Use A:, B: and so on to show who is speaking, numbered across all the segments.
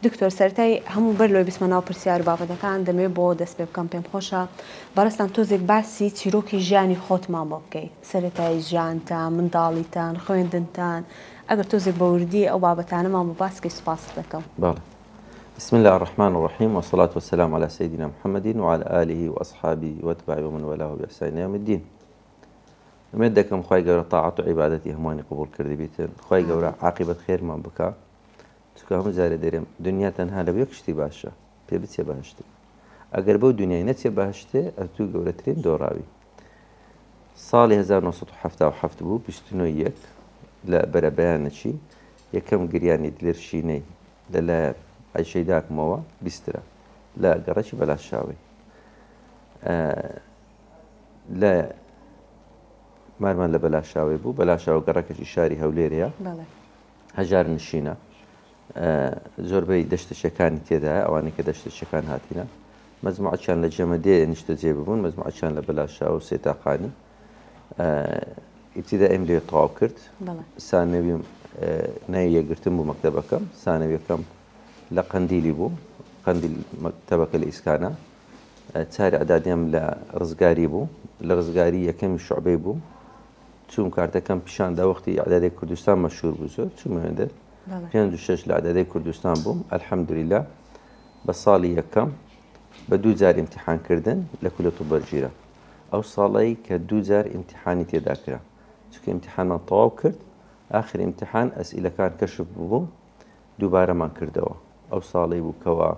A: دکتۆر سەرەتای هەموو بەر لەوەی بچمە ناو پرسیار و بابەتەکان دەمەوێت بۆ دەست پێ بکەم پێم خۆشە بەڕێزتان تۆزێک باسی چیرۆکی ژیانی خۆتمان بۆ بکەی سەرەتای ژیانتان منداڵیتان خوێندنتان ئەگەر تۆزێک بە وردی ئەو بابەتانەمان بۆ باس کەی سوپاست دەکەم.
B: بەڵێ بسم اللە الرحمن الرحیم والصلاة والسلام علی سیدنا محمد وعلی آله وأصحابه واتباعه ومن والاه بإحسان إلى يوم الدین. ئومێد دەکەم خوای گەورە تاعەت و عیبادەتی هەمووانی قبوڵ کردبیتن، خوای گەورە عاقیبەت خێرمان بکا، چونکە هەموو جارێ دەرێم دنیا تەنها لە یەک شتی باشە پێ بچێ بەهەشتێ، ئەگەر بەو دنیای نەچێ بەهەشتێ ئەتوو گەورەترین دۆڕاوی. ساڵی 1977 بوو 29 یەک لە بەرەبەیانەکی یەکەم گریانی دلێر شینەی لەلایەن عەیشەی داکمەوە بیسترا لە گەڕەکی بەلاشاوەی لە مارمان لە بەلاشاوێ بوو، بەلاشاوە گەڕەکێکی شاری هەولێرەیە، هەژار نشینە، زۆربەی دەشتەچیەکانی تێدایە، ئەوانەی کە دەشتەچیەکان هاتینە مەجموعەکیان لە جەمەدێ نیشتەجێ ببوون، مەجموعەکیان لە بەلاشاوە و سێتاقانی. ئیبتیدائیم لێ تەواو کرد، سانەویم ناوی یەکگرتن بوو مەکتەبەکەم، سانەویەکەم لە قەندیلی بوو، قەندیل مەکتەبەکە لە ئیسکانە، چاری ئەعدادیم لە ڕزگاری بوو، لە ڕزگاری یەکەمی شعبەی بوو، چووم کارتەکەم پیشان دا، وەختی ئەعدادی کوردستان مەشهور بوو زۆر، چوومە وێندەر پێنج و شەش لە ئەعدادی کوردستان بووم، الحمدلله بە ساڵی یەکەم بە دوو جار ئیمتیحان کردن لە کولیە طب وەرگیرا، ئەو ساڵەی کە دوو جار ئیمتیحانی تێدا کرا، چونکە ئیمتیحانمان تەواو کرد، ئاخر ئیمتیحان ئەسئیلەکان کەشف ببوو، دووبارەمان کردەوە. ئەو ساڵەی بوو کەوا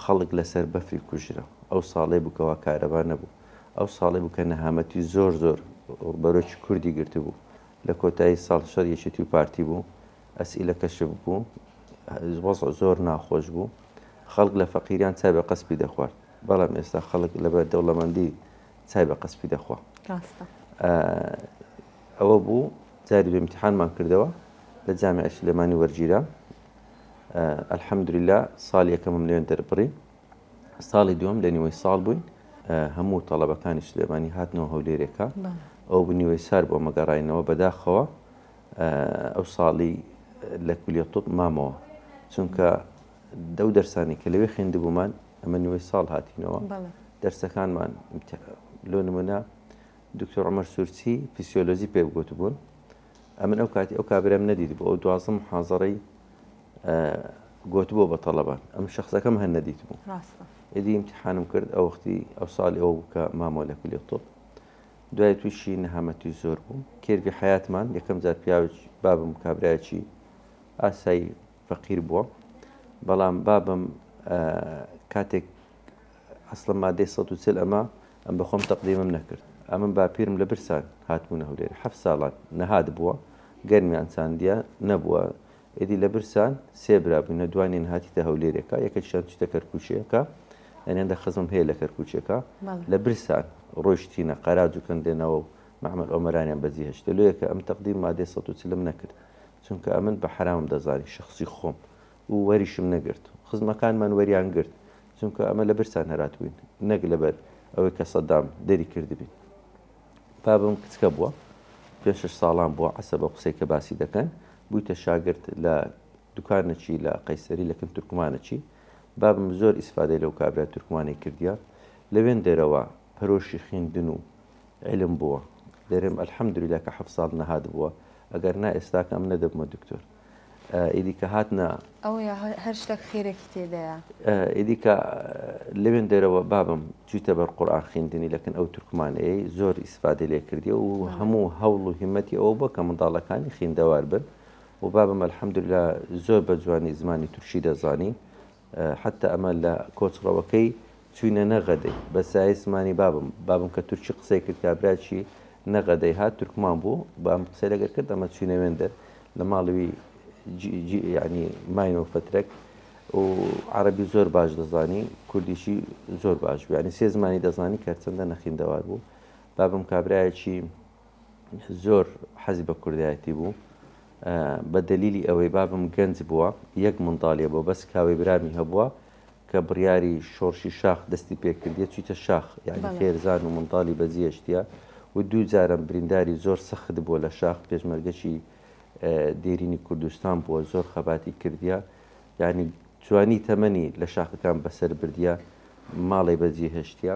B: خەڵک لەسەر بەفری کوژرا. ئەو ساڵەی بوو کەوا کارەبا نەبوو. ئەو ساڵەی بوو کە نەهامەتی زۆر زۆر بەرۆکی کوردی گرتبوو. لە کۆتایی ساڵ شەڕی یەکێتی و پارتی بوو. ئەسئیلە کەشف بوو. وەزع زۆر ناخۆش بوو. خەڵک لە فەقیریان چای بە قەسپی دەخوارد. بەڵام ئێستا خەڵک لەبەر دەوڵەمەندی چای بە قەسپی دەخوا.
A: ڕاستە.
B: ئەوە بوو جاری دوو ئیمتیحانمان کردەوە لە جامیعەی سولێمانی وەرگیرام الحمدللە ساڵی یەکەمم لەوێن دەربڕی ساڵی دووەم لە نیوەی ساڵ بووین هەموو تەڵەبەکانی سلێمانی هاتنەوە هەولێرێکە ئەو بوو نیوەی سار بۆ مەگەڕاینەوە بەداخەوە ئەو ساڵی لە کولیە طب مامەوە چونکە دەو دەرسانی کە لەوێ خوێندبوومان ئەمە نیوەی ساڵ هاتینەوە دەرسەکانمان لۆ نمونە دکتۆر عومەر سورچی فیسیۆلۆجی پێ گوتبوون ئەمن ئەو کاتی ئەو کابرام نەدیتبوو ئەو 12 محازەڕەی گوتبوو بە تەڵەبان ئەم شخصەکەم هەر نەدیتبوو ئیدی ئیمتحانم کرد ئەو وەختی ئەو ساڵی ئەو بوو کە مامۆ لە کولیە طب دوای تووشی نەهامەتی زۆر بووم کێرڤی حیاتمان یەکەم جار پیاوێکی بابم کابرایەکی ئاسایی فەقیر بووە بەڵام بابم کاتێک ئەسڵەن مادەی 140 ئەمە ئەم بەخۆم تەقدیمم نەکرد ئەمن باپیرم لە برسان هاتبوونە هەولێر حەفت ساڵان نەهات بووە گەرمیان چاندیە نەبووە ئیدی لە برسان سێ برا بووینە دوانیان هاتیتە هەولێرێکە یەکێکیان چیتە کەرکوچێکە یعنی هەندە خزمم هەیە لە کەرکوچێکە لە برسان ڕۆیشتینە قەراج و کەندێنەوە و مەعمەل ئۆمەرانیان بەجی هێشتە لۆیەکە ئەم تەقدیم مادەی 140 نەکرد چونکە ئەمن بە حەرامم دەزانی شخصی خۆم و وەریشم نەگرت خزمەکانمان وەریان گرت چونکە ئەمە لە برسان هەراتبووین نەک لەبەر ئەوەی کە سەدام دەری کردبین بابم کچکە بووە پێ شش ساڵان بووە عەسە بە قسەی کە باسی دەکەن بوویتە شاگرد لە دوکانەکی لە قەیسەری لە کن تورکمانەکی بابم زۆر ئیسفادەی لەو کابرا تورکمانەی کردیە لەوێن دەرەوە پەرۆشی خوێندن و علم بووە دەرێم الحمدلله کە حەفت ساڵ نەهات بووە ئەگەر نا ئێستاکە ئەم نەدەبمە دکتۆر ئیدی کە هاتنە.
A: ئەوەیە هەر شتەک خێرێکی تێدایە.
B: ئیدی کە لەوێن دەرەوە بابم چوویتە بەر قورئان خوێندنی لەکن ئەو تورکمانەیەی زۆر ئیسفادەی لێ کردیە و هەموو هەوڵ و هیمەتی ئەوە بووە کە منداڵەکانی خویندەوار بن و بابم الحمدللە زۆر بە جوانی زمانی تورکی دەزانی حەتتا ئەمە لە کۆچڕەوەکەی چوینە نەغەدەی بە سایەی زمانی بابم بابم کە تورکی قسەی کرد کابراکی نەغەدەی هات تورکمان بوو بام قسەی لەگەر کرد ئەمە چوینە وێندەر لە ماڵوی یعنی ماینەوە فترەک و عەرەبی زۆر باش دەزانی کوردیشی زۆر باش بوو یعنی سێ زمانی دەزانی کەرچەندە نەخیندەوار بوو بابم کابرایەکی زۆر حەزی بە کوردایەتی بوو بە دەلیلی ئەوەی بابم گەنج بووە یەک منداڵیە بۆ بەس کاوەی برامی هەبووە کە بڕیاری شۆڕشی شاخ دەستی پێکردیە چیتە شاخ یعنی خێرزان و منداڵی بەجیهێشتیە و دوو جارم برینداری زۆر سەخت بووە لە شاخ پێشمەرگەکی دێرینی کوردستان بووە زۆر خەباتی کردیە یعنی. جوانی تەمەنی لە شاخەکان بەسەر بردیە، ماڵێ بەجێ هێشتیە.